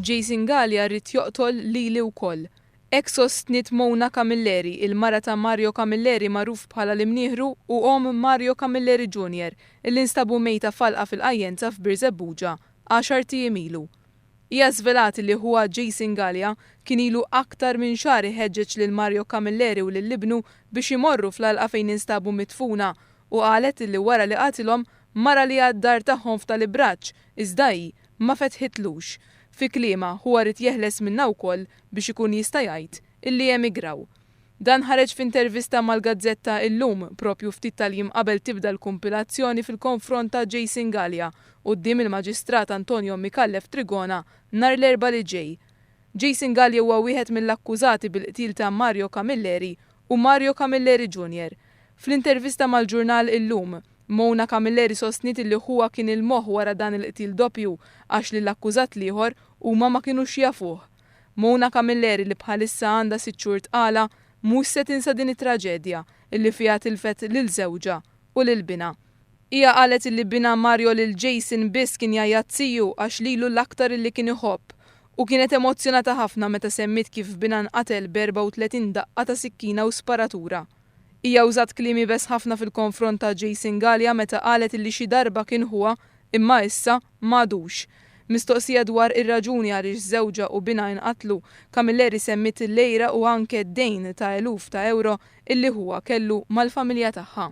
Jason Galea ried joqtol lili wkoll. Hekk sostniet Mona Camilleri, il-mara ta' Mario Camilleri magħruf bħala l-Imnieħru u omm Mario Camilleri Junior, illi nstabu mejta f'għalqa fil-Qajjenza f'Birżebbuġa għaxart ijiem ilu. Hija żvelat li ħuha Jason Galea kien ilu aktar minn xahar iħeġġeġ lil Mario Camilleri u lil ibnu biex imorru fl-għalqa fejn instabu midfuna u qalet li wara li qatilhom mar għaliha d-dar tagħhom f'Tal-Ibraġġ iżda hi ma fetħitlux. Fi kliemha, ħuha ried jeħles minnha wkoll biex ikun jista' jgħid illi emigraw. Dan ħareġ f'intervista mal-gazzetta Illum, propju ftit tal-jiem qabel tibda l-kumpilazzjoni fil-konfront ta' Jason Galea quddiem il-Maġistrat Antonio Micallef Trigona nhar l-Erbgħa li ġej. Jason Galea huwa wieħed mill-akkużati bil-qtil ta' Mario Camilleri u Mario Camilleri Junior. Fl-intervista mal-ġurnal Illum, Mona Camilleri sostniet illi ħuha kien il-moħħ wara dan il-qtil doppju għax lill-akkużat l-ieħor huma ma kinux jafuh. Mona Camilleri li bħalissa għandha sitt xhur tqala mhux se tinsa din it-traġedja illi fiha tilfet lil żewġha u lil binha. Hija qalet illi binha Mario lil Jason biss kien jgħajjat ziju għax lilu l-aktar illi kien iħobb u kienet emozzjonata ħafna meta semmiet kif binha nqatel b'34 daqqa ta' sikkina u sparatura. Hija użat kliem iebes ħafna fil-konfront ta' Jason Galea meta qalet illi xi darba kien ħuha imma issa m'għadux. Mistoqsija dwar ir-raġuni għaliex żewġha u binha inqatlu, Camilleri semmiet l-għira u anke dejn ta' eluf ta' ewro illi ħuha kellu mal-familja tagħha.